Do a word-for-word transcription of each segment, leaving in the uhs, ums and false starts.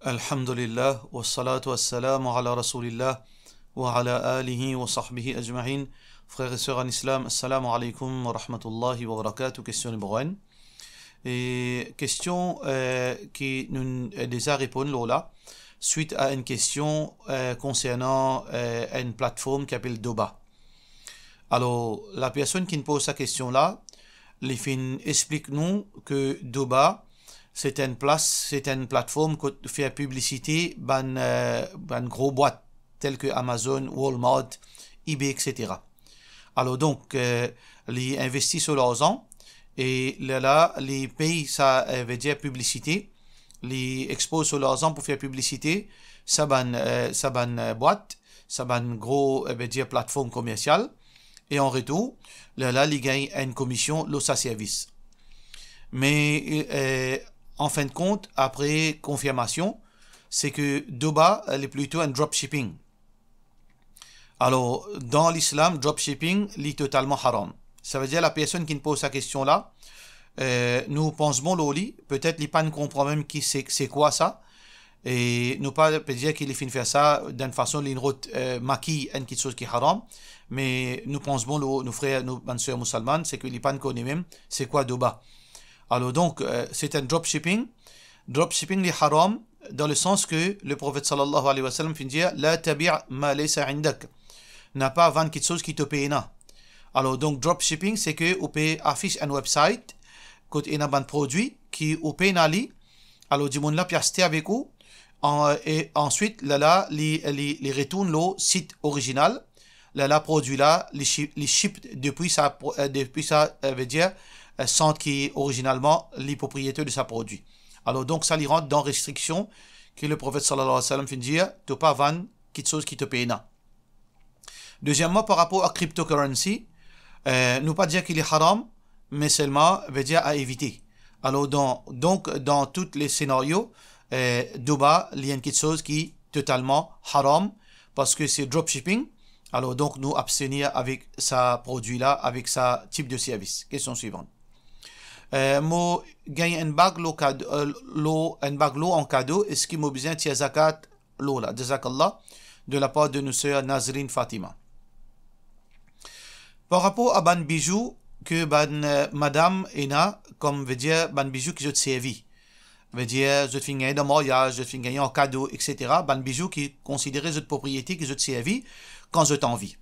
Alhamdulillah, wassalatu wassalamu ala Rasoulillah, wa ala alihi wa sahbihi ajmain. Frer e ser an Islam, assalamu alaikum wa rahmatullahi wa barakatuh. Kestion nimero enn. E kestion, eh, ki nou, eh, deza reponn lor la, swit a enn kestion, eh, konsernan, eh, enn platform ki apel Doba. Alor, lapersonn ki'nn poz sa kestion la, li finn explik nou ke Doba, se enn plas, se enn platform kot fer piblisite bann, eh, bann gro bwat, tel ke Amazon, Walmart, eBay, et cetera. Alor donk, eh, li investi so larzan, e lerla li pey sa, eh, vedir piblisite, li expoz so larzan pou fer piblisite sa bann, eh, sa bann, eh, bwat, sa bann gro, eh, vedir platform komersial, e an retour, lerla li gagn enn komision lor sa servis. Me, eh, an fin de kont, apre konfirmasion, se ke Doba, eh, li plito enn dropshipping. Alor, dan Lislam, dropshipping, li totalman haram. Savedir, lapersonn ki'nn poz sa kestion la, eh, nou pans bon lor li, petet li pa'nn konpran mem ki se, se kwa sa, e nou pa pe dir ki li finn fer sa dan enn fason li'nn rod, eh, makiy enn kiksoz ki haram, me nou pans bon lor nou frer, nou bann ser mousalmann, se ki li pa'nn kone mem se kwa Doba. Alor donk, eh, se enn dropshipping. Dropshipping, li haram, dan le sans ke le Profet sallallahu alayhi wa sallam finn dir, "La tabi' ma laysa indak." Na pa vann kiksoz ki to pena. Alor donk, dropshipping, se ke ou pe afis enn website kot ena bann prodwi ki ou pena li. Alor, dimoun la pe aste avek ou, an-, e answit, lerla, li, li, li retourn lor sit orizinal, lerla prodwi la, li shi-, li ship depi sa pro-, eh, depi sa, eh, vedir, eh, sant ki orizinalman li propriyeter de sa prodwi. Alor donk, sa li rant dan restriksion ki le Profet sallallahu alayhi wa sallam finn dir, to pa vann kiksoz ki to pena. Dezieman, par rapor a cryptocurrency, eh, nou pa dir ki li haram, me selman, vedir a evite. Alor, dan, donk, dan tou le senario, eh, Doba, li enn kiksoz ki totalman haram, parski se dropshipping. Alor, donk, nou abstenir avek sa prodwi la, avek sa tip de servis. Kestion swivan. Eh, mo gagn enn bag lor kad-, eh, lor, enn bag lor an kado, eski mo bizin tir zakat lor la? Jazakallah, de la par de nou ser Nazrine Fatima. Par rapor a bann bizou ke bann, eh, madam ena, kom vedir bann bizou ki zot servi. Vedir, zot finn gagn dan maryaz, zot finn gagn an kado, et cetera. Bann bizou ki konsidere zot propriete, ki zot servi kan zot anvi.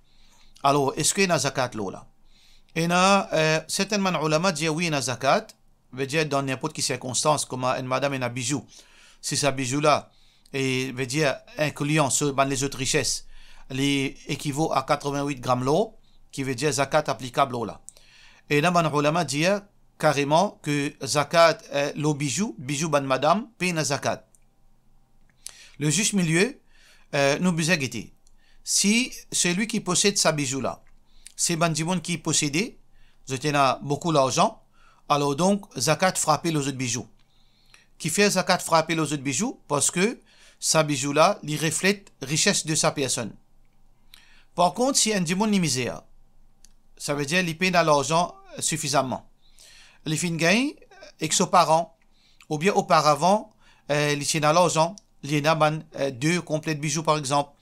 Alor, eski ena zakat lor la? Ena, eh, sertin bann oulama dir wi, ena zakat, vedir dan ninport ki sirkonstans, kouma enn madam ena bizou, si sa bizou la, e vedir inklian so bann lezot rises, li ekivo a katreven-wit gram lor, ki vedir zakat aplikab lor la. Ena bann oulama dir kareman ke zakat, eh, lor bizou, bizou bann madam, pena zakat. Le zis milie, eh, nou bizin gete. Si selwi ki posed sa bizou la, se bann dimoun ki posede, zot ena boukou larzan, alor donk, zakat frape lor zot bizou. Kifer zakat frape lor zot bizou? Parski sa bizou la, li reflet rises de sa personn. Par kont, si enn dimoun li mizer, savedir li pena larzan sifizaman, li finn gagn ek so paran, oubien oparavan, eh, li ti ena larzan, li ena bann, eh, de konplet bizou, par exanp.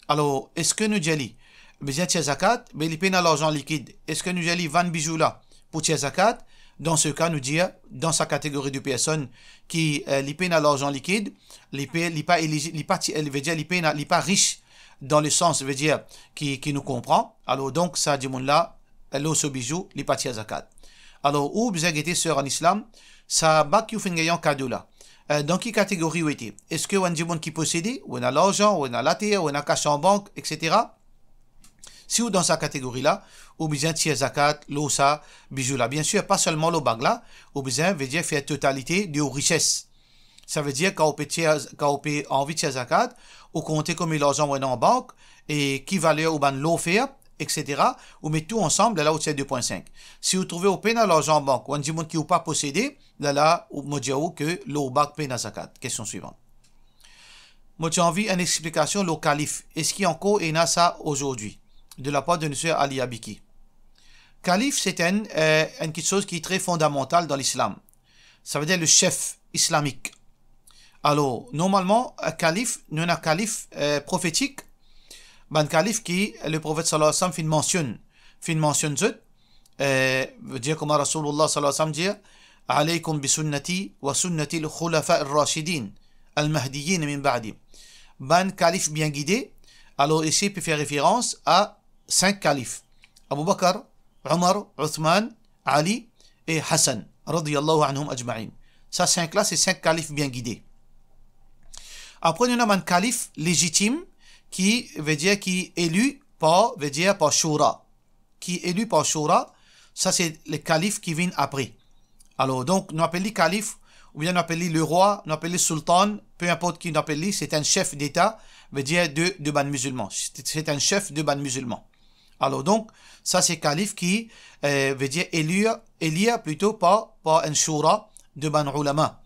Alor, eski nou dir li bizin tir zakat, me li pena larzan likid? Eski nou dir li vann bizou la pou tir zakat? Dan se ka, nou dir, dan sa kategori de personn ki, eh, li pena larzan likid, li pe, li pa elizi-, li pa ti-, vedir li pena, li pa ris, dan le sans, vedir, ki, ki nou konpran. Alor, donk, sa dimoun la, lor so bizou, li pa tir zakat. Alor, ou bizin gete, ser an Islam, sa bag ki ou finn gagn an kado la, eh, dan ki kategori ou ete? Eski ou enn dimoun ki posede, ou ena larzan, ou ena later, ou ena kas an bank, et cetera? Si ou dan sa kategori la, ou bizin tir zakat lor sa bizou la. Biensir, pa selman lor bag la, ou bizin, vedir, fer totalite de ou rises. Savedir, kan ou pe tir, kan ou pe anvi tir zakat, ou konte konbien larzan ou ena an bank, e ki valer ou bann lor fer, et cetera. Ou met tou ansam, lerla ou tir de pwin sink. Si ou trouve ou pena larzan an bank, ou enn dimoun ki ou pa posede, lerla ou, mo dir ou ke lor bag pena zakat. Kestion swivan. Mo ti anvi enn explikasion lor kalif. Eski ankor ena sa azordi? De la par de nou ser Ali Abiki. Kalif, se enn, eh, enn kiksoz ki tre fondamantal dan Lislam. Savedir le sef islamik. Alor, normalman, kalif, nou ena kalif, eh, profetik, bann kalif ki Leprofet sallallahu alayhi wa sallam finn mansionn, finn mansionn zot, eh, vedir kouma Rasoulullah sallallahu alayhi wa sallam dir, "Alaykum bi sunnati wa sunnatil khulafa ar-rashidin al-mahdiyyin min ba'di." Bann kalif bien gide, alor isi pe fer referans a sink kalif, Abu Bakr, Omar, Othman, Ali e Hassan, radiyallahu anhum ajma'in. Sa sink la, se sink kalif bien gide. Apre, nou ena bann kalif lezitim, ki vedir ki eli par, vedir par shoura. Ki eli par shoura, sa se le kalif ki vinn apre. Alor, donk, nou apel li kalif, oubien nou apel li lerwa, nou apel li soultan, pe inport ki nou apel li, se enn sef deta, vedir de, de bann mizilman. Se, se enn sef de bann mizilman. Alor, donk, sa se kalif ki, eh, vedir eli, eli plito par, par enn shoura de bann oulama.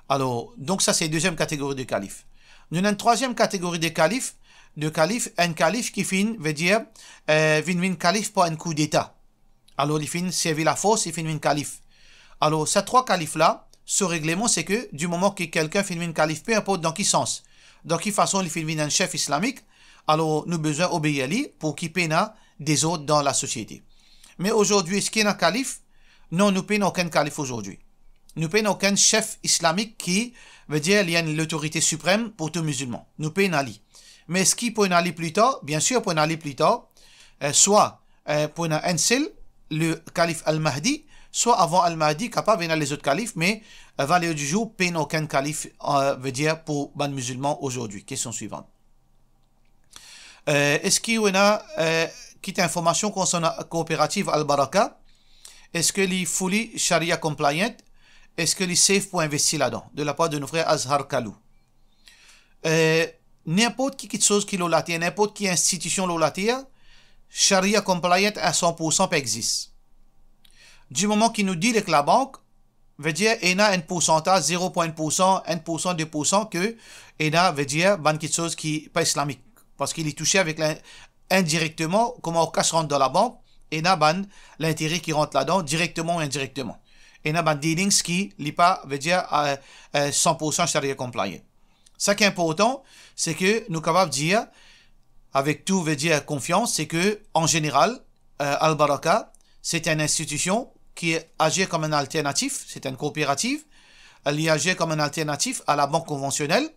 Alor, donk, sa se deziem kategori de kalif. Nou ena enn trwaziem kategori de kalif, de kalif, enn kalif ki finn, vedir, eh, vinn, vinn kalif par enn koudeta. Alor, li finn servi lafors, li finn vinn kalif. Alor, sa trwa kalif la, so regleman, se ke di moman ki kelkenn finn vinn kalif, pe inport dan ki sans, dan ki fason li finn vinn enn sef islamik, alor, nou bizin obeir li pou ki pena dezord dan lasosiete. Me azordi, eski ena kalif? Non, nou pena okenn kalif azordi. Nou pena okenn sef islamik ki, vedir, li enn lotorite siprem pou tou mizilman. Nou pena li. Me eski pou ena li pli tar? Biensir, pou ena li pli tar. Eh, swa, eh, pou ena enn sel, le kalif Al-Mahdi, swa avan Al-Mahdi, kapav ena lezot kalif, me, eh, valer di zour, pena okenn kalif, eh, vedir, pou bann mizilman azordi. Kestion swivan. Eh, eski ou ena, eh, kit informasion konsernan kooperativ Al-Baraka? Eski li fully Sharia compliant? Eski li safe pou investi ladan? De lapar de nou frer Azhar Kalou. Eh, ninport ki kiksoz ki lor later, ninport ki institision lor later, Sharia compliant a san pour san pa exist. Di moman ki nou deal ek labank, vedir ena enn poursantaz, zero pwin enn pour san, enn pour san, de pour san, ke ena, vedir, bann kiksoz ki pa islamik, parski li touse avek lin-, indirekteman, kouma ou kas rant dan labank, ena bann lintere ki rant ladan, direkteman ou indirekteman. Ena bann dealings ki li pa, vedir, eh, eh, san pour san Sharia compliant. Sa ki inportan, se ke nou kapav dir, avek tou, vedir, konfians, se ke, an zeneral, eh, Al-Baraka, se enn institision ki azir kom enn alternatif, se enn kooperativ, li azir kom enn alternatif a labank konvansionel.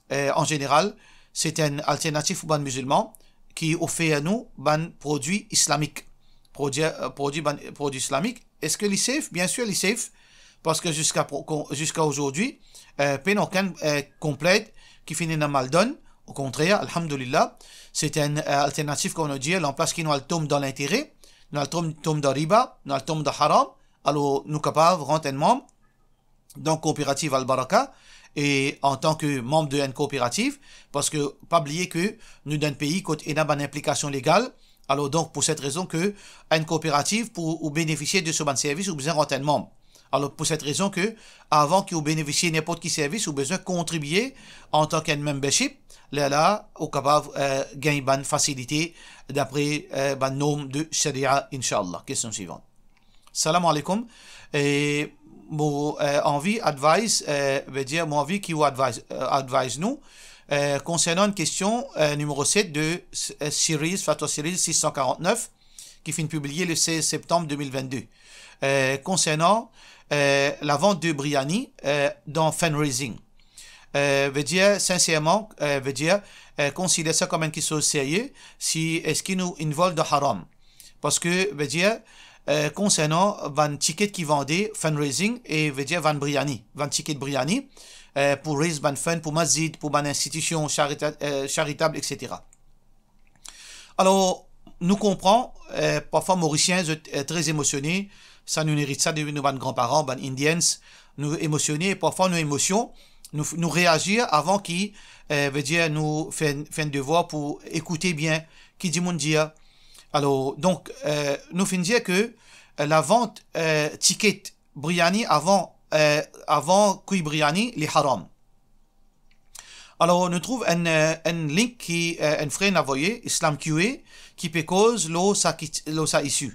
Eh, an zeneral, se enn alternatif pou bann mizilman ki ofer nou bann prodwi islamik. Prodwi, eh, prodwi bann, prodwi islamik. Eski li safe? Biensir, li safe. Parski ziska pro-, kon-, ziska azordi, eh, pena okenn, eh, konplent ki finn ena maldonn. Okontrer, alhamdulillah, se enn, eh, alternatif, kouma nou dir, lanplas ki nou al tom dan lintere, nou al tom, tom dan riba, nou al tom dan haram, alor nou kapav rant enn manm dan kooperativ Al-Baraka, e antan ki manm de enn kooperativ, parski pa bliye ki nou dan enn pei kot ena bann inplikasion legal, alor donk pou set rezon ki enn kooperativ, pou ou benefisie de so bann servis, ou bizin rant enn manm. Alor, pou set rezon ki, avan ki ou benefisie ninport ki servis, ou bizin kontribie antan ki enn membership, lerla ou kapav, eh, gagn bann fasilite dapre, eh, bann norm de Sharia, inshallah. Kestion swivan. Salam alaikum. E mo, eh, anvi advise, eh, vedir, mo anvi ki ou advise, eh, advise nou, eh, konsernan enn kestion, eh, nimero set de, eh, series, Fatwa Series sis san karant-nef, ki finn pibliye le sez septanm de mil vennde, eh, konsernan, eh, lavant de briani, eh, dan fundraising. Eh, vedir, sinserman, eh, vedir, eh, konsider sa kom enn kiksoz serye, si eski nou involve dan haram. Parski, vedir, eh, konsernan bann tiket ki vande fundraising e, vedir, vann briani, vann tiket briani, eh, pou raise bann fund pou masjid, pou bann institision charita-, eh, charitab, et cetera. Alor, nou konpran, eh, parfwa Morisien, zot, eh, tre emosione, sa nou erit sa depi nou bann granparan, bann Indians, nou emosione, e parfwa nou emosion, nou, nou reazir avan ki, eh, vedir nou fer, fer enn devwar pou ekoute bien ki dimoun dir. Alor, donk, eh, nou finn dir ki, eh, lavant, eh, tiket briani avan, eh, avan kwi briani, li haram. Alor, nou trouv enn, eh, enn link ki, eh, enn frer inn avoye, Islam Q A, ki pe koz lor sa ki, lor sa issue.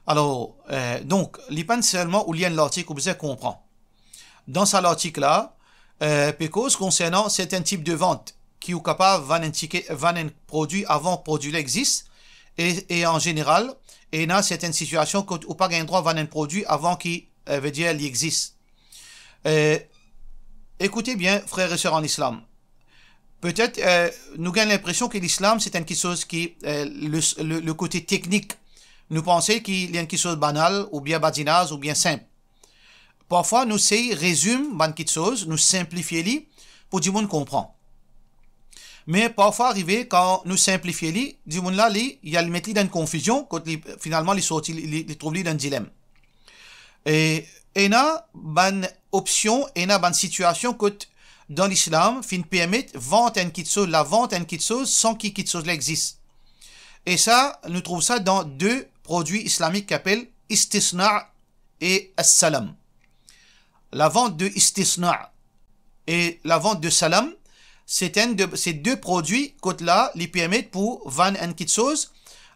Alor, eh, donk, li pa selman ou lir enn lartik ou bizin konpran. Dan sa lartik la, Eh, pe koz konsernan sertin tip de vant ki ou kapav vann enn tike, vann enn prodwi avan prodwi la exis, e, e an zeneral, ena sertin sitiasion kot ou pa gagn drwa vann enn prodwi avan ki, eh, vedir li exis. Eh, ekoute bien, frer e ser an Islam. Petet, eh, nou gagn linpresion ki Lislam se enn kiksoz ki, eh, le, le, le kote teknik, nou panse ki li enn kiksoz banal, oubien badinaz, oubien sinp. Parfwa nou sey rezim bann kiksoz, nou sinplifie li pou dimoun konpran. Me parfwa arive, kan nou sinplifie li, dimoun la, li, li al met li dan enn konfizion, kot li, finalman, li sorti, li, li, li trouv li dan enn dilem. E ena bann opsion, ena bann sitiasion kot dan Lislam finn permet vant enn kiksoz, lavant enn kiksoz san ki kiksoz la exis. E sa, nou trouv sa dan de prodwi islamik ki apel istisna e as-salam. Lavant de istisna e lavant de salam, se enn de, se de prodwi kot la li permet pou vann enn kiksoz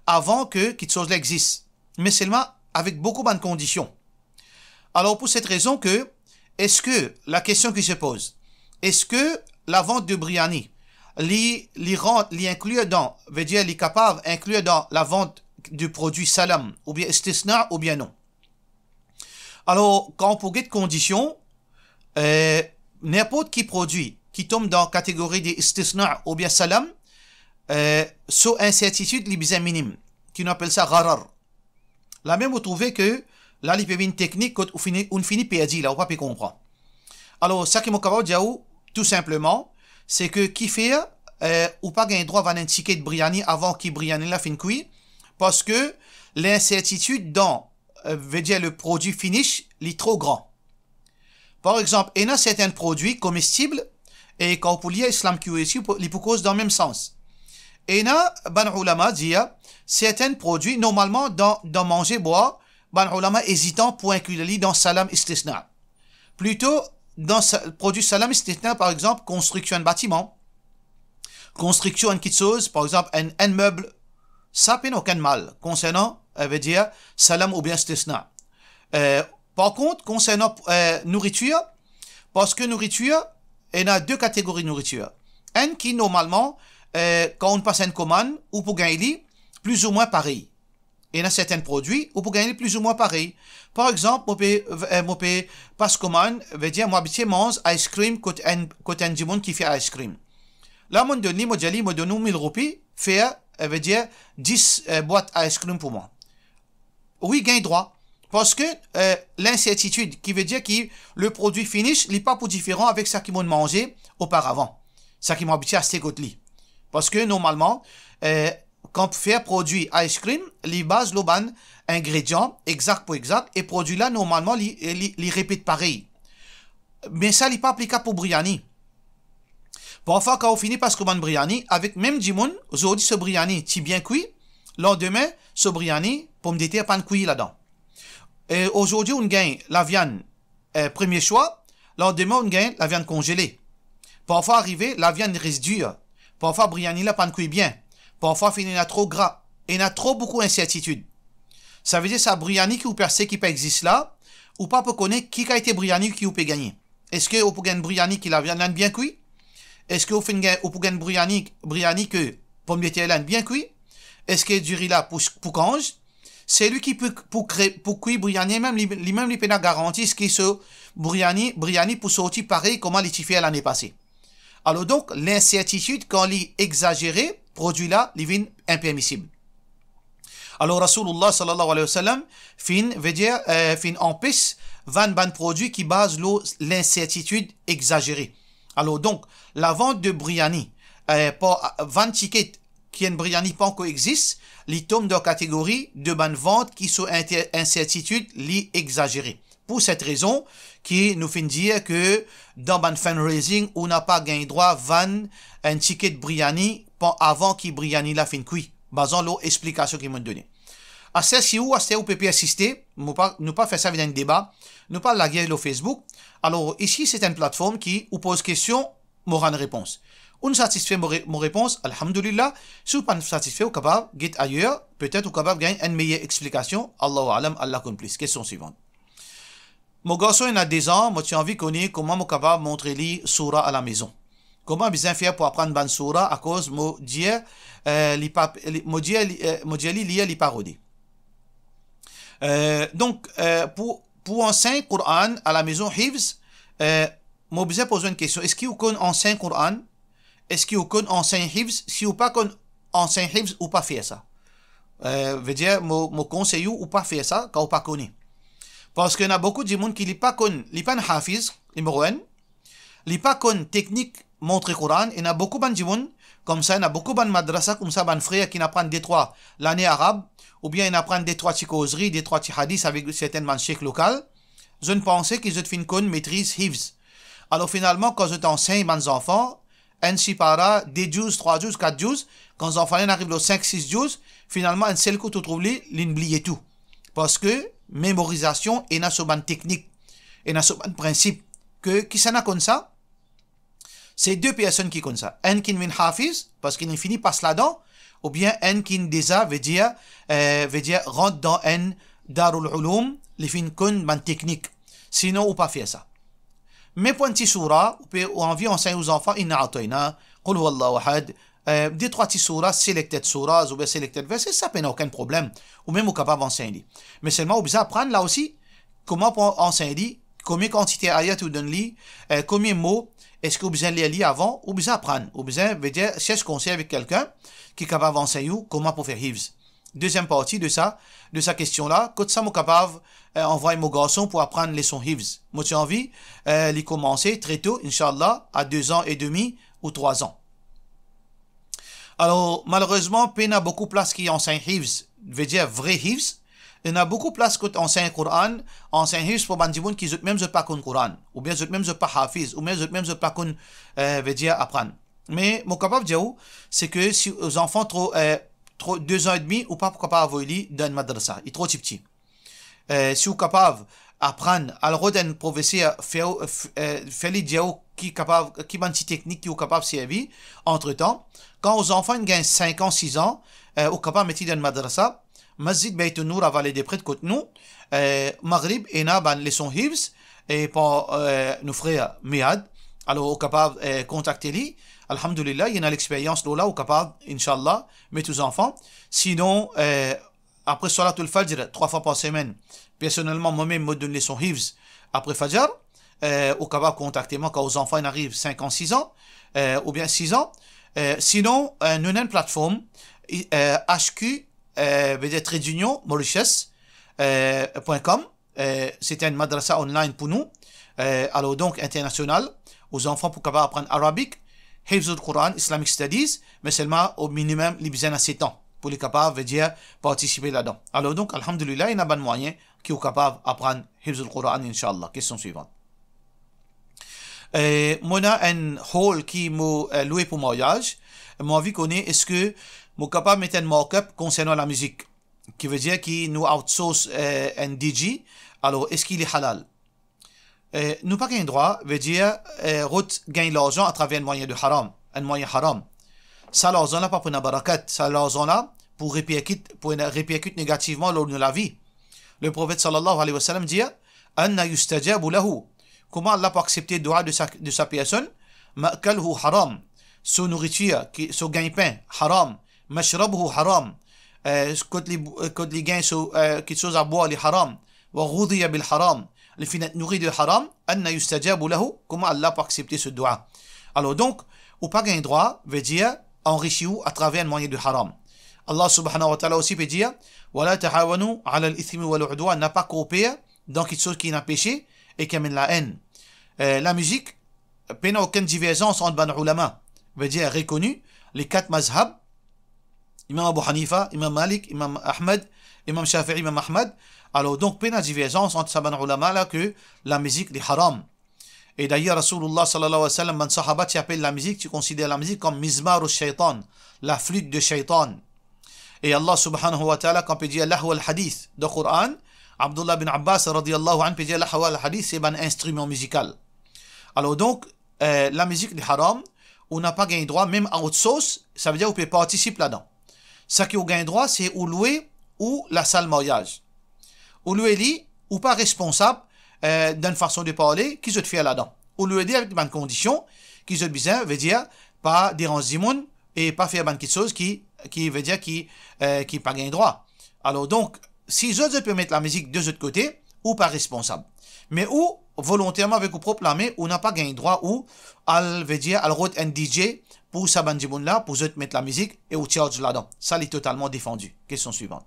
avan ki kiksoz la exis, me selman avek boukou bann kondision. Alor, pou set rezon ki, eski, la kestion ki se poz, eski lavant de briani, li, li rant, li inkli dan, vedir li kapav inkli dan lavant de prodwi salam, oubien istisna, oubien non? Alor, kan pou get kondision, eh, ninport ki prodwi ki tom dan kategori de istisna oubien salam, eh, so insertitid li bizin minim, ki nou apel sa gharar. Lamem ou trouve ki la li pe vinn teknik kot ou fini, ou fini perdi la, ou pa pe konpran. Alor, sa ki mo kapav dir ou, tou sinpleman, se ki kifer, eh, ou pa gagn drwa vann enn tike briani avan ki briani la finn kwi, parski linsertitid dan, eh, vedir le prodwi finish, li tro gran. Par exanp, ena sertin prodwi komestib, e kan ou pou lir Islam Q A C, li pou koz dan mem sans. Ena bann oulama dir, sertin prodwi, normalman, dan, dan manze bwar, bann oulama ezitan pou inkli li dan salam istisna. Plito, dan sa, prodwi salam istisna, par exanp, konstriksion enn batiman, konstriksion enn kiksoz, par exanp, enn, enn meb, sa pena okenn mal, konsernan, eh, vedir, salam oubien istisna. Eh, par kont, konsernan, eh, nouritir, parski nouritir, ena de kategori nouritir. Enn ki, normalman, eh, kan ou pas enn komann, ou pou gagn li plizoumwin parey. Ena sertin prodwi, ou pou gagn li plizoumwin parey. Par exanp, mo pe, eh, mo pe pas komann, vedir mo abitie manz ice cream kot enn, kot enn dimoun ki fer ice cream. La, mo donn li, mo dir li, mo donn ou mil roupi, fer, eh, vedir dis, eh, bwat ice cream pou mwa. Wi, gagn drwa. Parski, eh, linsertitid, ki vedir ki le prodwi finish, li pa pou diferan avek sa ki mo manze oparavan, sa ki mo abitie aste kot li. Parski, normalman, eh, kan fer prodwi ice cream, li baz lor bann ingredian egzak pou egzak, e prodwi la, normalman, li, li, li repet parey. Me sa, li pa aplikab pou briani. Parfwa, kan ou fini pas komann briani, avek mem dimoun, zordi so briani ti bien kwi, landime, so briani, pomdeter pann kwi ladan. E zordi, ou'nn gagn laviann, eh, premie swa, landime, ou'nn gagn laviann konzele. Parfwa arive, laviann res dir. Parfwa, briani la pann kwi bien. Parfwa, finn ena tro gra. Ena tro boukou insertitid. Savedir sa briani ki ou panse ki pa exis la, ou pa pou kone ki kalite briani ki ou pe gagne. Eski ou pou gagn briani ki laviann la bien kwi? Eski ou finn gagn, ou pou gagn briani, briani ki pomdeter la bien kwi? Eski diri la pou, pou kanz? Selwi ki pou, pou kre, pou kwi briani, mem li, limem li pena garanti ki so briani, briani pou sorti parey kouma li ti fer lane pase. Alor donk, linsertitid, kan li egzazere, prodwi la, li vinn inpermisib. Alor, Rasoulillah sallallahu alayhi wa sallam finn, vedir, eh, finn anpes vann bann prodwi ki baz lor linsertitid egzazere. Alor donk, lavant de briani, eh, par vann tiket ki enn briani pa ankor exis, li tom dan kategori de bann vant ki so inter-, insertitid li egzazere. Pou set rezon ki nou finn dir ki dan bann fundraising, ou napa gagn drwa vann enn tiket briani pa avan ki briani la finn kwi, bazan lor explikasion ki mo'nn done. Aster si ou, aster ou pe persiste, mo pa, nou pa fer sa vinn enn deba, nou pa lager lor Facebook. Alor, isi, se enn platform ki ou poz kestion, mo rann repons. Ou'nn satisfe mo re-, mo repons, alhamdulillah. Si ou pann satisfe, ou kapav get ayer, petet ou kapav gagn enn meyer explikasion. Allahu a'lam, Allah konn plis. Kestion swivan. Mo garson ena dez an, mo ti anvi kone kouma mo kapav montre li soura alamezon. Kouma bizin fer pou aprann bann soura, akoz mo dir, eh, li pa, li, mo dir li, eh, mo dir li lir, li pa rode. Eh, donk, eh, pou, pou ansegn Koran alamezon, hifz, eh, mo bizin poz ou enn kestion. Eski ou konn ansegn Koran? Eski ou konn ansegn hifz? Si ou pa konn ansegn hifz, ou pa fer sa. Eh, vedir, mo, mo konsey ou, ou pa fer sa, kan ou pa kone. Parski ena boukou dimoun ki li pa konn, li pa enn hafiz, nimero enn, li pa konn teknik montre Koran, ena boukou bann dimoun koumsa, ena boukou bann madrasa koumsa, bann frer ki'nn aprann de trwa lane arab, oubien inn aprann de trwa ti kozri, de trwa ti hadis avek sertin bann sheikh lokal, zot inn panse ki zot finn konn metriz hifz. Alor finalman, kan zot ansegn bann zanfan, enn sipara, de zour, trwa zour, kat zour, kan zanfan la inn ariv lor sink, sis zour, finalman, enn sel kou, to trouv li, li'nn bliye tou. Parski memorizasion ena so bann teknik, ena so bann prinsip. Ki, kisannla konn sa? Se de personn ki konn sa. Enn ki'nn vinn hafiz, parski li'nn fini pas ladan, oubien enn ki'nn deza, vedir, eh, vedir rant dan enn Darul Uloum, li finn konn bann teknik. Sinon, ou pa fer sa. Me pou enn ti soura, ou pe, ou anvi ansegn ou zanfan, Inna A'tayna, Qul Huwallahu Ahad, eh, de trwa ti soura, selected surahs oubien selected verses, sa pena okenn problem. Ou mem ou kapav ansegn li. Me selman ou bizin aprann la osi kouma pou ansegn li, konbien kantite ayat ou donn li, eh, konbien mo, eski ou bizin lir li avan, ou bizin aprann, ou bizin, vedir, sers konsey avek kelkenn ki kapav ansegn ou kouma pou fer hifz. Deziem parti de sa, de sa kestion la, kot sa mo kapav, eh, anvway mo garson pou aprann leson hifz? Mo ti anvi, eh, li koumanse tre to, inshallah, a dez an edmi ou trwa zan. Alor, malerezman, pena boukou plas ki ansegn hifz, vedir vre hifz. Ena boukou plas kot ansegn Koran, ansegn hifz pou bann dimoun ki zot mem zot pa konn Koran, oubien zot mem zot pa hafiz, oubien zot mem zot pa konn, eh, vedir aprann. Me mo kapav dir ou, se ki si ou zanfan tro, eh, tro, dez an edmi, ou pa pou kapav avoy li dan enn madrasa, li tro tipti. Eh, si ou kapav aprann, al rod enn profeser, fer, f-, eh, fer li dir ou ki kapav, ki bann ti teknik ki ou kapav servi antretan. Kan ou zanfan inn gagn sink an, sis an, eh, ou kapav met li dan enn madrasa, Masjid Beit Nour a Vale de Pret kot nou, eh, Magrib, ena bann leson hifz, e par, eh, nou frer Mead. Alor, ou kapav, eh, kontakte li. Alhamdulillah, li ena lexperyans lor la, ou kapav, inshallah, met ou zanfan. Sinon, eh, apre Salatul Fajr, trwa fwa par semenn, personelman, mwa mem, mo donn leson hifz apre Fajr. Eh, ou kapav kontakte mwa kan ou zanfan inn ariv sink an, sis an, eh, oubien sis an. Eh, sinon, eh, nou ena enn platform, i-, eh, H Q, eh, vedir trait d'union, Mauritius, eh, point com. Eh, se enn madrasa online pou nou. Eh, alor donk, internasional, ou zanfan pou kapav aprann Arabic, Hifzul Quran, Islamic Studies, me selman, o minimem, li bizin ena set an pou li kapav, vedir, partisipe ladan. Alor donk, alhamdulillah, ena bann mwayin ki ou kapav aprann Hifzul Quran, inshallah. Kestion swivan. Eh, mo ena enn hall ki mo, eh, lwe pou maryaz. Mo anvi kone, eski mo kapav met enn markup konsernan lamizik? Ki vedir ki nou outsource, eh, enn D J, alor, eski li halal? Eh, nou pa gagn drwa, vedir, eh, rod gagn larzan atraver enn mwayin de haram, enn mwayin haram. Sa larzan la pa pou ena barakat, sa larzan la pou reperkit, pou ena, reperkit negativman lor nou lavi. Le Profet sallallahu alayhi wa sallam dir, "Anna yustajabu lahu." Kouma Allah pou aksepte dua de sa, de sa personn? "Ma'kaluhu haram." So nouritir, ki, so gagn-pin, haram. "Mashrabuhu haram." Eh, kot li, kot li gagn so, eh, kiksoz a bwar, li haram. "Wa ghudhiya bil haram." Li finn et nouri de haram, "Anna yustajabu lahu." Kouma Allah pou aksepte so dua? Alor donk, ou pa gagn drwa, vedir, anrisi ou atraver enn mwayin de haram. Allah subhanahu wa ta'ala osi pe dir, "Wa la ta'awanu alal ithmi wal udwan." Na pa korper dan kiksoz ki ena pese e ki amenn laenn. Eh, lamizik, pena okenn diverzans ant bann oulama, vedir rekoni, le kat mazhab, Imam Abu Hanifa, Imam Malik, Imam Ahmad, Imam Shafi'i, Imam Ahmad. Alor donk, pena diverzans ant sa bann oulama la ki lamizik li haram. E dayer, Rasoulullah sallallahu alayhi wa sallam, bann sahaba ti apel lamizik, ti konsider lamizik kom mizmaru shaytan, laflit de shaytan. E Allah subhanahu wa ta'ala, kan pe dir lahwal hadith dan Koran, Abdullah bin Abbas radiyallahu anhu pe dir lahwal hadith se bann instriman mizikal. Alor donk, eh, lamizik li haram, ou napa gagn drwa mem outsource, savedir ou pe partisip ladan. Saki ou gagn drwa, se ou lwe ou lasal maryaz. Ou lwe li, ou pa responsab, eh, dan fason de parle, ki zot fer ladan. Ou lwe li avek bann kondision ki zot bizin, vedir, pa deranz dimoun e pa fer bann kiksoz ki, ki vedir ki, eh, ki pa gagn drwa. Alor donk, si zot, zot pe met lamizik de zot kote, ou pa responsab. Me ou, volonterman avek ou prop lame, ou napa gagn drwa ou al, vedir, al rod enn D J pou sa bann dimoun la, pou zot met lamizik e ou charge ladan. Sa li totalman defandi. Kestion swivan.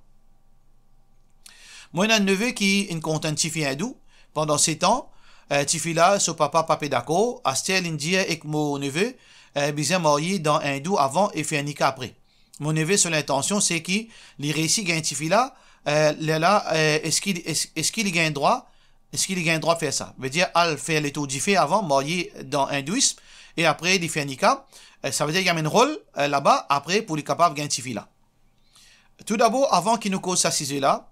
Mwa ena enn neve ki inn kontan enn tifi indou. Pandan setan, eh, tifi la, so papa pa pe dakor. Aster linn dir ek mo neve, eh, bizin marye dan indou avan e fer nika apre. Mo neve, so lintansion, se ki li reisi gagn tifi la, eh, lerla, eh, eski, es-, eski li gagn drwa, eski li gagn drwa fer sa? Vedir, al fer letour dife avan, marye dan indouism, e apre li fer nika, eh, savedir li amenn rol, eh, laba, apre pou li kapav gagn tifi la. Toudabor, avan ki nou koz sa size la,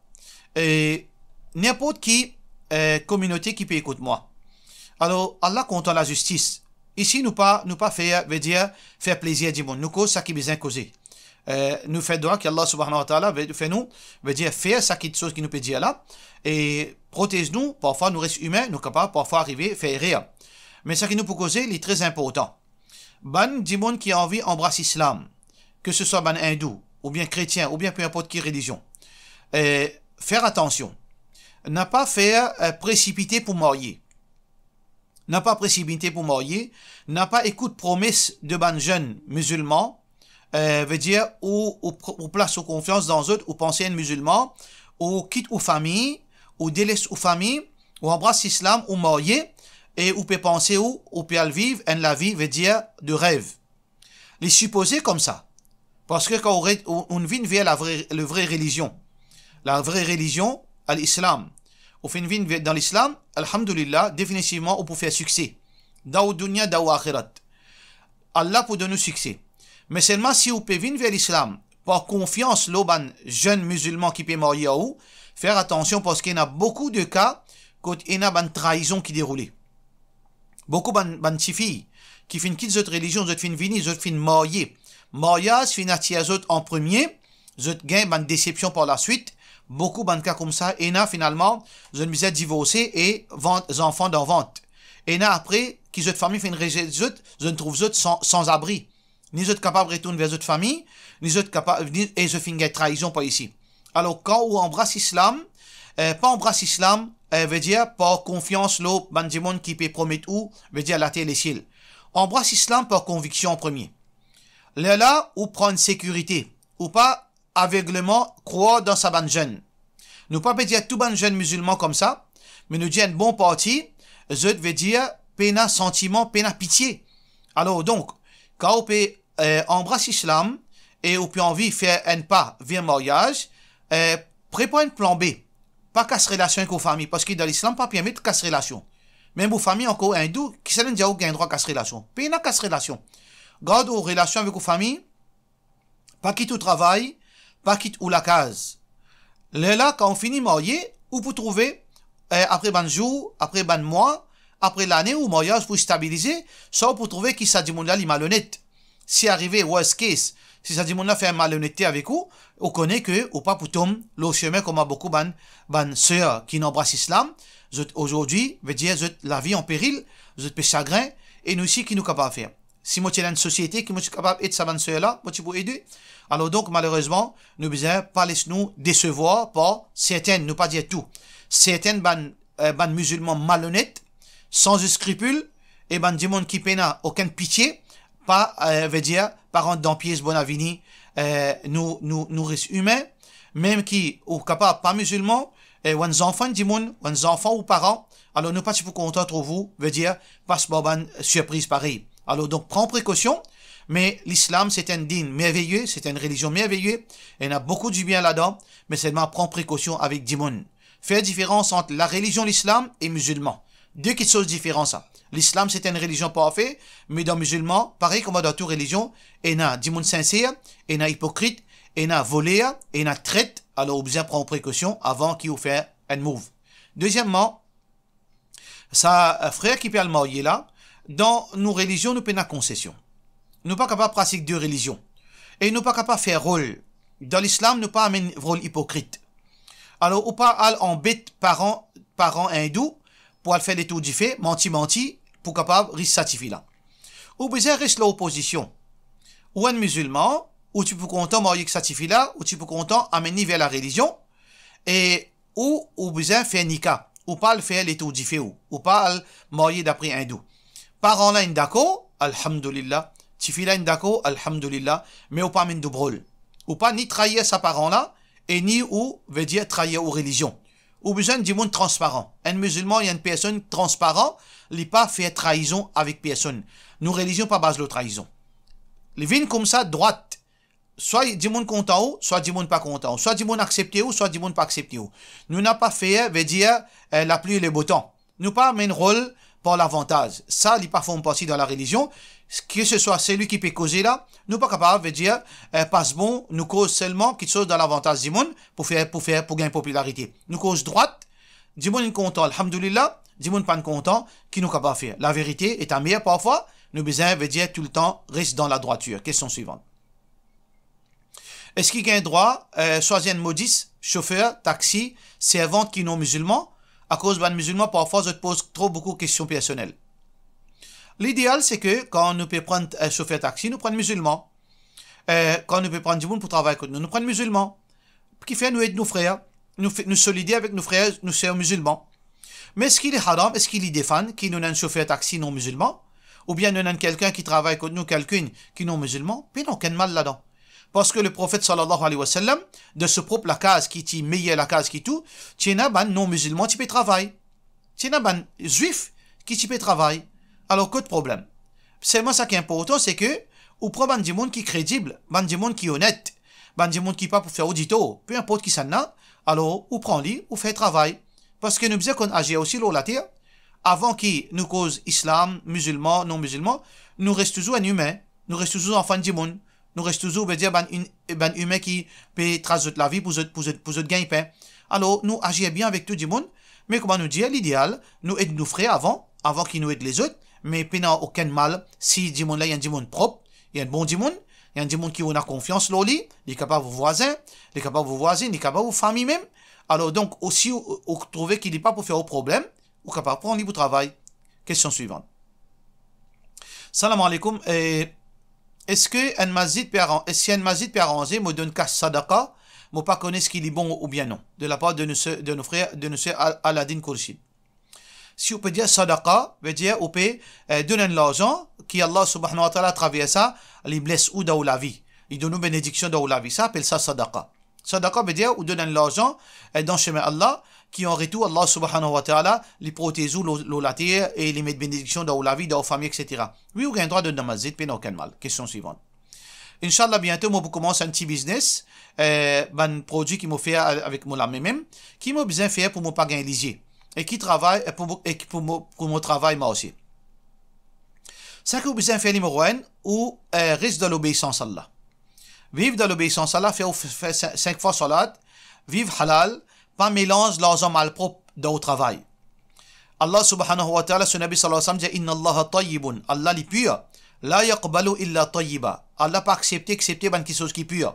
eh, ninport ki, eh, kominote ki pe ekout mwa. Alor, Allah kontan lazistis. Isi, nou pa, nou pa fer, vedir, fer plezir dimoun. Nou koz sa ki bizin koze. Eh, nou fer dwa ki Allah Subhanahu wa Ta'ala ve-, fer nou, vedir, fer sa kiksoz ki nou pe dir la, e protez nou. Parfwa nou res imin, nou kapav parfwa arive fer erer. Me sa ki nou pou koze, li tre inportan. Bann dimoun ki anvi anbras islam, ke se swa bann indou, oubien kretien, oubien pe inport ki relizion, eh, fer atansion. Napa fer, eh, presipite pou marye. Napa presipite pou marye, napa ekout promes de bann zenn mizilman, eh, vedir ou, ou pr-, ou plas ou konfians dan zot, ou panse enn mizilman, ou kit ou fami, ou deles ou fami, ou anbras islam, ou marye, e ou pe panse ou, ou pe al viv enn lavi, vedir, de rev. Li sipoze koumsa. Parski kan ou re-, ou, ou vinn ver la vre, le vre relizion, la vre relizion, al islam, ou finn vinn ver dan lislam, alhamdulillah, definitivman ou pou fer sikse. Dan ou dunya, dan ou axirat. Allah pou donn ou sikse. Me selman si ou pe vinn ver lislam par konfians lor bann zenn mizilman ki pe marye ar ou, fer atansion parski ena boukou de ka kot ena bann traizon ki deroule. Boukou bann, bann tifi ki finn kit zot relizion, zot finn vini, zot finn marye. Maryaz finn atir zot an premie, zot gagn bann desepsion par laswit. Boukou bann ka koumsa, ena finalman, zot bizin divorse e vant, zanfan dan vant. Ena apre ki zot fami finn rezet zot, zot trouv zot san, sanzabri. Ni zot kapav retourn ver zot fami, ni zot kapav, ni, e zot finn gagn traizon par isi. Alor, kan ou anbras islam, eh, pa anbras islam, eh, vedir par konfians lor bann dimoun ki pe promet ou, vedir later lesiel. Anbras islam par konviksion an premie. Lerla, ou pran sekirite. Ou pa avegleman krwar dan sa bann zenn. Nou pa pe dir tou bann zenn mizilman koumsa, me nou dir enn bon parti, zot vedir pena santiman, pena pitie. Alor donk, kan ou pe, eh, anbras islam e ou pe anvi fer enn pa ver maryaz, eh, prepar enn plan B. Pa kas relasion ek ou fami, parski dan lislam pa permet kas relasion. Mem ou fami ankor indou, kisannla dir ou gagn drwa kas relasion? Pena kas relasion. Gard ou relasion avek ou fami, pa kit ou travay, pa kit ou lakaz. Lerla, kan ou fini marye, ou pou trouve, eh, apre bann zour, apre bann mwa, apre lane, ou maryaz pou stabilize, swa ou pou trouve ki sa dimoun la li malonet. Si arive, worst case, si sa dimoun la fer malonette avek ou, ou kone ke ou pa pou tom lor sime kouma boukou bann, bann ser ki inn anbras islam, zot azordi, vedir zot lavi an peril, zot pe sagrin, e nou osi ki nou kapav fer? Si mo ti ena enn sosiete ki mo ti kapav ed sa bann ser la, mo ti pou ede. Alor donk, malerezman, nou bizin pa les nou desevwar par sertenn, nou pa dir tou, sertenn bann, eh, bann mizilman malonet, san skripil, e bann dimoun ki pena okenn pitie, pa, eh, vedir, pa rant dan pies bonavini, eh, nou, nou, nou res imin, mem ki ou kapav pa mizilman, eh, ou enn zanfan dimoun, ou enn zanfan ou paran, alor nou pa ti pou kontan trouv ou, vedir, pas par bann sirpriz parey. Alor donk, pran prekosion, me lislam se enn din merveye, se enn relizion merveye, ena boukou dibien ladan, me selman pran prekosion avek dimoun. Fer diferans ant larelizion lislam e mizilman. De kiksoz diferan sa. Lislam se enn relizion parfe, me dan mizilman, parey kouma dan tou relizion, ena dimoun sinser, ena ipokrit, ena voler, ena tret, alor ou bizin pran prekosion avan ki ou fer enn move. Dezieman, sa, eh, frer ki pe al marye la, dan nou relizion nou pena konsesion. Nou pa kapav pratik de relizion. E nou pa kapav fer rol. Dan lislam, nou pa amenn rol ipokrit. Alor, ou pa al anbet paran, paran indou, pou al fer letour dife, manti, manti, pou kapav ris sa tifi la. Ou bizin res lor pozision. Ou enn mizilman, ou ti pou kontan marye ek sa tifi la, ou ti pou kontan amenn li ver larelizion, e ou, ou bizin fer nika, ou pa al fer letour dife ou, ou pa al marye dapre indou. Paran la inn dakor, alhamdulillah, tifi la inn dakor, alhamdulillah, me ou pa amenn doubrol. Ou pa ni trair sa paran la, e ni ou, vedir, trair ou relizion. Ou bizin dimoun transparan. Enn mizilman, li enn personn transparan, li pa fer traizon avek personn. Nou relizion pa baz lor traizon. Li vinn koumsa drwat. Swa dimoun kontan ou, swa dimoun pa kontan ou, swa dimoun aksepte ou, swa dimoun pa aksepte ou. Nou napa fer, vedir, eh, lapli e lebetan. Nou pa amenn rol par lavantaz. Sa, li pa form parti dan larelizion. Ke se swa seli ki pe koze la, nou pa kapav, vedir, eh, pas bon, nou koz selman kiksoz dan lavantaz dimoun pou fer, pou fer, pou gagn popilarite. Nou koz drwat, dimoun inn kontan, alhamdulillah, dimoun pa'nn kontan, ki nou kapav fer? Laverite est amère parfwa, nou bizin, vedir, toultan res dan ladrwatir. Kestion swivan. Eski gagn drwa, eh, swazir enn modis, sofer taxi, servant ki non mizilman, akoz bann mizilman parfwa zot poz tro boukou kestion personel? Lideal se ke kan nou pe pran, eh, sofer taxi, nou pran mizilman. Eh, kan nou pe pran dimoun pou travay kot nou, nou pran mizilman. Kifer nou ed nou frer, nou fe-, nou solider avek nou frer, nou ser mizilman. Me eski li haram, eski li defann ki nou ena enn sofer taxi non mizilman, oubien nou ena enn kikenn ki travay kot nou, kikenn ki non mizilman? Pena okenn mal ladan. Parski Leprofet sallallahu alayhi wa sallam, dan so prop lakaz ki ti meyer lakaz ki tou, ti ena bann non mizilman ti pe travay. Ti ena bann Zwif ki ti pe travay. Alor, kot problem? Selman sa ki inportan, se ke ou pran bann dimoun ki kredib, bann dimoun ki onet, bann dimoun ki pa pou fer ou ditor, pe inport kisannla, alor ou pran li, ou fer travay. Parski nou bizin konn azir osi lor later. Avan ki nou koz islam, mizilman, non mizilman, nou res touzour enn imin, nou res touzour zanfan dimoun, nou res touzour, vedir, bann in-, bann imin ki pe tras zot lavi pou zot, pou zot, pou zot gagn pin. Alor, nou azir bien avek tou dimoun, me kouma nou dir, lideal, nou ed nou frer avan, avan ki nou ed lezot, me pena okenn mal si dimoun la, li enn dimoun prop, li enn bon dimoun, li enn dimoun ki ou ena konfians lor li, li kapav ou vwazin, li kapav ou vwazinn, li kapav ou fami mem. Alor, donk, osi ou, ou trouve ki li pa pou fer ou problem, ou kapav pran li pou travay. Kestion swivan. Salam aleykoum. Eh, eski enn masjid pe aran-, si enn masjid pe aranze, mo donn kas sadaqa, mo pa kone eski li bon oubien non, de lapar de nou se-, de nou frer, de nou ser Al-, Aladin Khourshid. Si ou pe dir sadaqa, vedir ou pe, eh, donn enn larzan ki Allah subhanahu wa ta'ala, atraver sa, li bles ou dan ou lavi. Li donn ou benediksion dan ou lavi. Sa apel sa sadaqa. Sadaqa vedir ou donn enn larzan, eh, dan semin Allah, ki an retour Allah subhanahu wa ta'ala, li protez ou lor, lor later e li met benediksion dan ou lavi, dan ou fami, et cetera. Wi, ou gagn drwa donn dan masjid, pena okenn mal. Kestion swivan. Inshallah, biento mo pou koumans enn ti biznes, eh, bann prodwi ki mo fer a-, avek mo lame mem, ki mo bizin fer pou mo pa gagn lizie, e ki travay, e pou mo, e ki pou mo, pou mo travay marse. Seki ou bizin fer, nimero enn, ou, eh, res dan lobeisans Allah. Viv dan lobeisans Allah, fer ou f-, fer sink, sink fwa salat, viv halal, pa melanz larzan malprop dan ou travay. Allah subhanahu wa ta'ala, so Nabi sallallahu alayhi wa sallam dir, "Inna Allaha tayyibun", Allah li pir, "la yaqbalu illa tayyiba", Allah pa aksepte, aksepte bann kiksoz ki pir.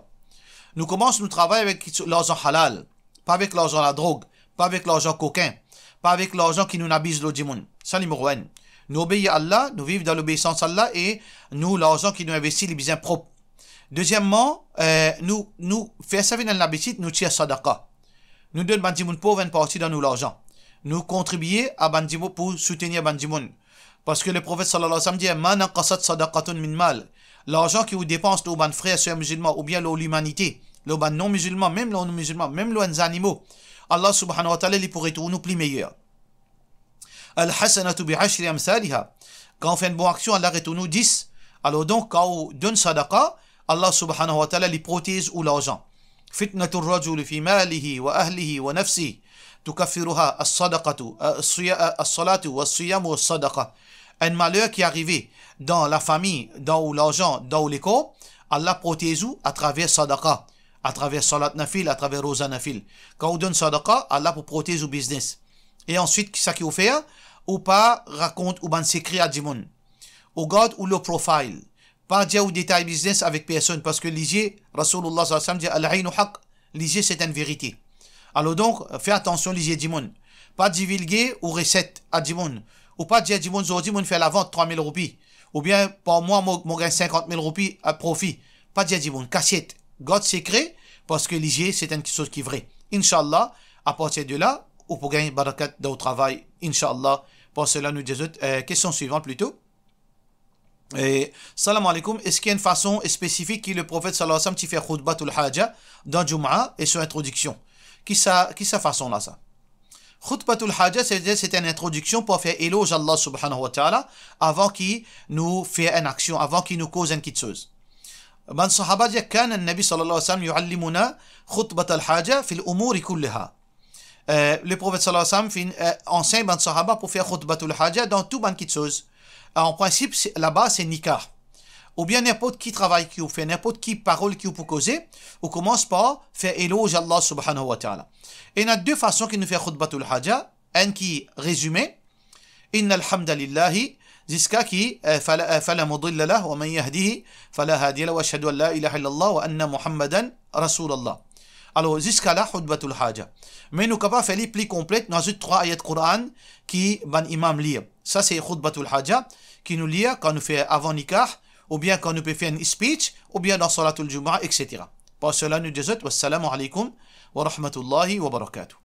Nou koumans nou travay avek kiksoz, larzan halal, pa avek larzan ladrog, pa avek larzan kokin, pa avek larzan ki nou abiz lor dimoun. Sa nimero enn. Nou obeir Allah, nou viv dan lobeisans Allah e nou larzan ki nou investi, li bizin prop. Dezieman, eh, nou, nou fer sa vinn enn labitid, nou tir sadaqa. Nou donn bann dimoun pov enn parti dan nou larzan. Nou kontribie a bann dimoun pou soutenir bann dimoun. Parski Leprofet sallallahu alayhi wa sallam dir, "Ma naqasat sadaqatun min mal." Larzan ki ou depans lor bann frer, ser mizilman, oubien lor limanite, lor bann non mizilman, mem lor non mizilman, mem lor enn zanimo, Allah subhanahu wa ta'ala, li pou retourn ou pli meyer. Al-hasanatu bi ashri amthaliha. Kan ou fer enn bon aksion, Allah retourn ou dis. Alor donk, kan ou donn sadaqa, Allah subhanahu wa ta'ala, li protez ou larzan. Fitnatu rajuli fi malihi wa ahlihi wa nafsihi tukaffiruha as-sadaqatu, as-siya-, as-salatu was-siyamu was-sadaqa. Enn maler ki arive dan lafami, dan ou larzan, dan ou lekor, Allah protez ou atraver sadaqa, atraver salat nafil, atraver roza nafil. Kan ou donn sadaqa, Allah pou protez ou biznes. E answit, seki ou fer, ou pa rakont ou bann sekre a dimoun. Ou gard ou low profile. Pa dir ou detay biznes avek personn, parski lizie, Rasoulullah sallallahu alayhi wa sallam dir, "Al-aynu haq", lizie se enn verite. Alor donk, fer atansion lizie dimoun. Pa divilge ou reset a dimoun. Ou pa dir dimoun, zordi mo'nn fer lavant trwa mil roupi. Oubien par mwa mo, mo gagn sinkant mil roupi, eh, profi. Pa dir dimoun, kasiet. Gard sekre, parski lizie se enn kiksoz ki vre. Inshallah, apartir de la, ou pou gagn barakat dan ou travay. Inshallah. Par sela, nou dir zot, eh, kestion swivan plito. Eh, salam alaikum, eski ena enn fason spesifik ki le Profet sallallahu alayhi wa sallam ti fer khutbatul haja dan Jum'a e so introdiksion? Ki sa, ki sa fason la sa? Khutbatul haja, se, se enn introdiksion pou fer eloz Allah subhanahu wa ta'ala avan ki nou fer enn aksion, avan ki nou koz enn kiksoz. Bann sahaba dir, كان النبي صلى الله عليه وسلم يعلمنا خطبة الحاجة في الأمور كلها. Eh, le Profet sallallahu alayhi wa sallam finn, eh, ansegn bann sahaba pou fer khutbatul haja dan tou bann kiksoz. Eh, an prinsip, se, laba se nikah. Oubien ninport ki travay ki ou fer, ninport ki parol ki ou pou koze, ou koumans par fer eloz Allah subhanahu wa ta'ala. Ena de fason ki nou fer khutbatul haja, enn ki rezime, إن الحمد لله, ziska ki, eh, فلا, eh, فلا مضل له ومن يهده فلا هادي له وأشهد أن لا إله إلا الله وأن محمدا رسول الله. Alor, ziska la, khutbatul haja. Me nou kapav fer li pli konplet, nou azout trwa ayat Quran ki bann imam lir. Sa se khutbatul haja ki nou lir kan nou fer avan nikah, oubien kan nou pe fer enn speech, oubien dan salatul Jum'a, et cetera. Par sela, nou dir zot, wassalamu alaikum wa rahmatullahi wa barakatuh.